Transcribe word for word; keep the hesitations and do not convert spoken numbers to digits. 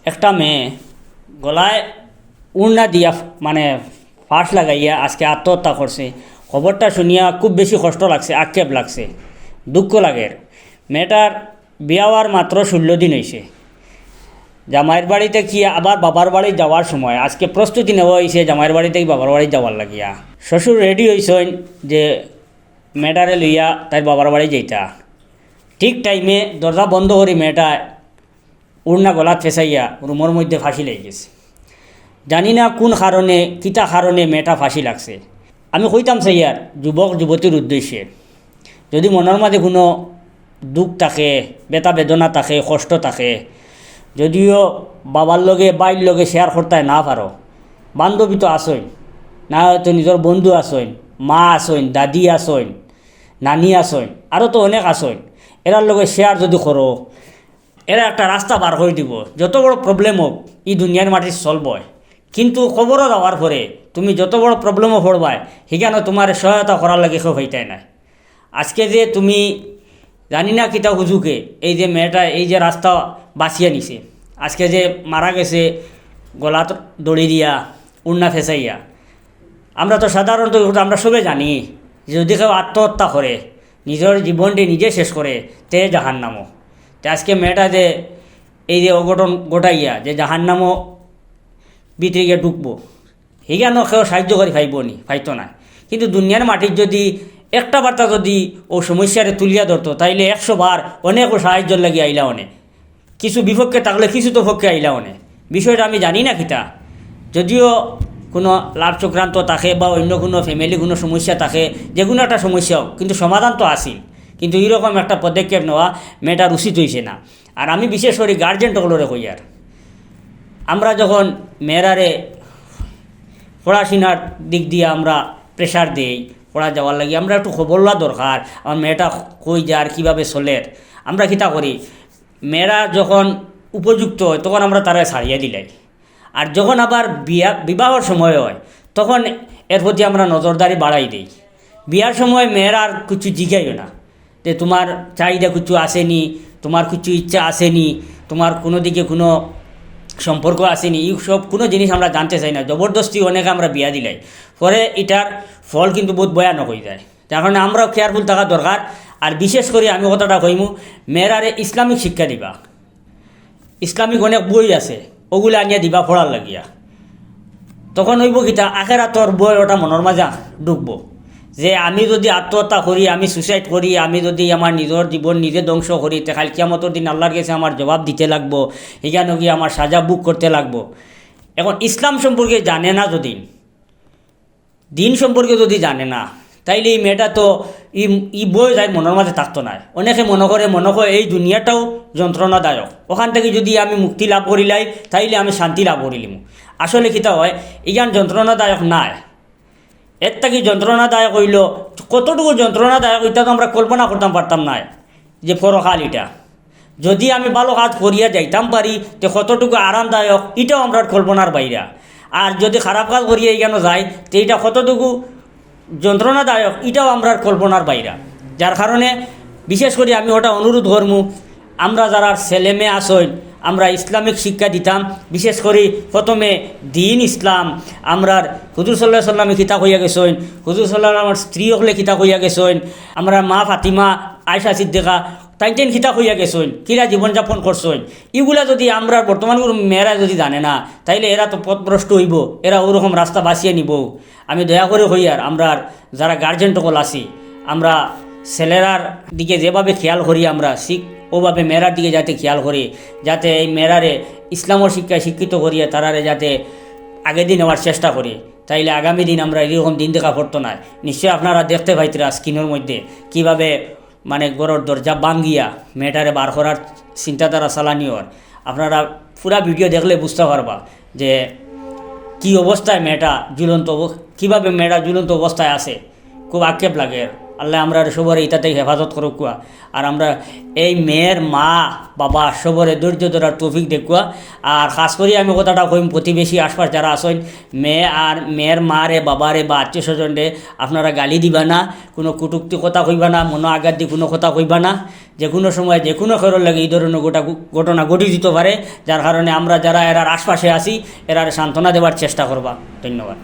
একটা মেয়ে গলায় উড়না দিয়া, মানে, ফাঁস লাগাইয়া আজকে আত্মহত্যা করছে। খবরটা শুনিয়া খুব বেশি কষ্ট লাগছে, আক্ষেপ লাগছে, দুঃখ লাগের। মেয়েটার বিয়া অওয়ার মাত্র ষোলো দিন অইছে। জামাইর বাড়িত থাকি আবার বাবার বাড়ি যাওয়ার সময় আজকে প্রস্তুতি নেওয়া অইছে জামাইর বাড়িত থাকি বাবার বাড়ি যাওয়ার লাগিয়া। শ্বশুর রেডি অইছইন যে মেয়েটারে লইয়া তাইর বাবার বাড়ি যাইতা। ঠিক টাইমে দরজা বন্ধ করি মেয়েটা উড়না গলাত ফেসাইয়া রুমর মধ্যে ফাঁসি লাগি গেছে। জানি না কোন কারণে, কিতা কারণে মেয়েটা ফাঁসি লাগছে। আমি কইতাম চাইয়ার যুবক যুবতীর উদ্দেশ্যে, যদি মনর মাঝে কোনো দুঃখ থাকে, ব্যথা বেদনা থাকে, কষ্ট থাকে, যদিও বাবার লগে, ভাইর লগে শেয়ার করতায় না পারো, বান্ধবী তো আছইন, না হয়তো নিজর বন্ধু আছইন, মা আছইন, দাদি আছইন, নানি আছইন, আরও তো অনেক আছইন, এরার লগে শেয়ার যদি করো, এরা একটা রাস্তা বার করি দিবো। যত বড় প্রবলেম হোক, ই দুনিয়ার মাটিত সলভ অয়, কিন্তু কবরো যাওয়ার পরে তুমি যত বড় প্রবলেমো পড়বায়, হিখানো তুমারে সহায়তা করার লাগি কেউ পাইতায় নায়। আজকে যে তুমি জানি না কিতা হুজুকে এই যে মেয়েটা এই যে রাস্তা বাছিয়া নিছে, আজকে যে মারা গেছে গলাত দড়ি দিয়া, উড়না ফেসাইয়া, আমরা তো সাধারণত আমরা সবে জানি যে যদি কেউ আত্মহত্যা করে, নিজর জীবনটি নিজে শেষ করে, তে জাহান্নামো। তে আজকে মেয়েটা যে এই যে অঘটন ঘটাইয়া যে জাহান্নামো ভিতরে গিয়া ঢুকবো, হিখানো কেউ সাহায্য করি পাইবো নি? পাইতো নায়। কিন্তু দুনিয়ার মাটিত যদি একটা বার্তা যদি অউ সমস্যারে তুলিয়া ধরতো, তাইলে একশো বার অনেক সাহায্যর লাগি আইলা অনে। কিছু বিপক্ষে থাকলে কিছু তো পক্ষে আইলা অনে। বিষয়টা আমি জানি না কিতা, যদিও কোনো লাভ চক্রান্ত থাকে বা অন্য কোনো ফ্যামিলি কোনো সমস্যা থাকে, যে কোনো একটা সমস্যা হোক, কিন্তু সমাধান তো আছিল। কিন্তু এরকম একটা পদক্ষেপ নেওয়া মেয়েটার উচিত অইছে না। আর আমি বিশেষ করি গার্জেন সকলরে কইয়ার, আমরা যখন মেয়েরারে পড়াশোনার দিক দিয়া আমরা প্রেশার দেই, পড়া যাওয়ার লাগি আমরা একটু খবর লওয়া দরকার, আমার মেয়েটা কই যার, কিভাবে চলের। আমরা কিতা করি, মেয়েরা যখন উপযুক্ত অয় তখন আমরা তারারে ছাড়িয়া দিলাই, আর যখন আবার বিয়া বিবাহর সময় অয় তখন এর প্রতি আমরা নজরদারি বাড়াই দেই। বিয়ার সময় মেয়েরার কিছু জিগাইও না যে তুমার চাহিদা কিছু আছে নি, তুমার কিছু ইচ্ছা আছে নি, তুমার কোনো দিকে কোনো সম্পর্ক আছে নি, ই সব কোনো জিনিস আমরা জানতে চাই না। জবরদস্তি অনেকে আমরা বিয়া দিলাই, পরে ইটার ফল কিন্তু বহুত ভয়ানক অইযায়। যার কারণে আমরাও কেয়ারফুল থাকা দরকার। আর বিশেষ করি আমি কথাটা কইমু, মেয়েরারে ইসলামিক শিক্ষা দিবা। ইসলামিক অনেক বই আছে, অগুলা আনিয়া দিবা পড়ার লাগিয়া। তখন অইবো কিতা, আখেরাতর ভয় ওটা মনর মাঝে ঢুকবো যে আমি যদি আত্মহত্যা করি, আমি সুইসাইড করি, আমি যদি আমার নিজর জীবন নিজে ধ্বংস করি, তে কাইল কিয়ামতর দিন আল্লার গেছে আমার জবাব দিতে লাগবো, হিখানো গিয়া আমার সাজা ভোগ করতে লাগবো। এখন ইসলাম সম্পর্কে জানে না যদি, দিন সম্পর্কে যদি জানে না, তাইলে ই মেয়েটা তো ই, ই ভয় যাইর মনর মাঝে থাকতো নায়। অনেকে মনো করে, মনো করে এই দুনিয়াটাও যন্ত্রণাদায়ক, ওখান থাকি যদি আমি মুক্তি লাভ করিলাই, তাইলে আমি শান্তি লাভ করিলিমু। আসলে কিতা অয়, ইখান যন্ত্রণাদায়ক নায়, এর থাকি যন্ত্রণাদায়ক অইলো, কতটুকু যন্ত্রণাদায়ক ইটা তো আমরা কল্পনা করতাম পারতাম নায় যে পরকাল ইটা। যদি আমি ভালো কাজ করিয়া যাইতাম পারি, তে কতটুকু আরামদায়ক, ইটাও আমরার কল্পনার বাইরা। আর যদি খারাপ কাজ করিয়া ইখানো যাই, তে ইটা কতটুকু যন্ত্রণাদায়ক, ইটাও আমরার কল্পনার বাইরা। যার কারণে বিশেষ করি আমি ওটা অনুরোধ করমু, আমরা যারা ছেলে মেয়ে আছইন, আমরা ইসলামিক শিক্ষা দিতাম, বিশেষ করি প্রথমে দিন ইসলাম, আমরার হুজুর সাল্লাল্লাহু আলাইহি সাল্লামে কিতা কইয়া গেছইন, হুজুর সাল্লাল্লাহু আলাইহি সাল্লামর স্ত্রী অকলে কিতা কইয়া গেছইন, আমরার মা ফাতিমা, আয়েশা সিদ্দিকা, তাইন তাইন কিতা কইয়া গেছইন, কিলা জীবনযাপন করছইন, ইগুলা যদি আমরার বর্তমান কোনো মেয়েরা যদি জানে না, তাইলে এরা তো পথভ্রষ্ট অইবো, এরা ওরকম রাস্তা বাছিয়া নিবো। আমি দয়া করি কইয়ার, আমরার যারা গার্জেন সকল আছি, আমরা ছেলেরার দিকে যেভাবে খেয়াল করি, আমরা ঠিক ওভাবে মেয়েরার দিকে যাতে খেয়াল করি, যাতে এই মেয়েরারে ইসলামর শিক্ষায় শিক্ষিত করিয়া তারারে যাতে আগেদি নেওয়ার চেষ্টা করি, তাইলে আগামী দিন আমরা এরকম দিন দেখা পড়তো নায়। নিশ্চয় আপনারা দেখতে পাইতরা স্ক্রিনর মধ্যে কিভাবে মানে ঘরর দরজা ভাঙ্গিয়া মেয়েটারে বার করার চিন্তাধারা চালানি অর। আপনারা পুরা ভিডিও দেখলে বুঝতা পারবা যে কি অবস্থায় মেয়েটা ঝুলন্ত অব-, কিভাবে মেয়েটা ঝুলন্ত অবস্থায় আছে। খুব আক্ষেপ লাগের। আল্লায় আমরারে সবরে ইতাতে হেফাজত করুক্কা। আর আমরা এই মেয়ের মা বাবা সবরে ধৈর্য ধরার তৌফিক দেউক্কা। আর খাছ করি আমি কথাটা কইমু, প্রতিবেশী আশপাশ যারা আছইন, মেয়ে আর মেয়ের মারে বাবারে বা আত্মীয় স্বজনরে আপনারা গালি দিবা না, কুনু কটূক্তি কথা কইবা না, মনো আঘাত দি কুনু কথা কইবা না। যে কুনু সময় যে কুনু কেউরর লাগি ই ধরনর ঘটা-, ঘটনা ঘটি দিতো পারে, যার কারণে আমরা যারা এরার আশপাশে আছি এরারে সান্ত্বনা দেবার চেষ্টা করবা। ধন্যবাদ।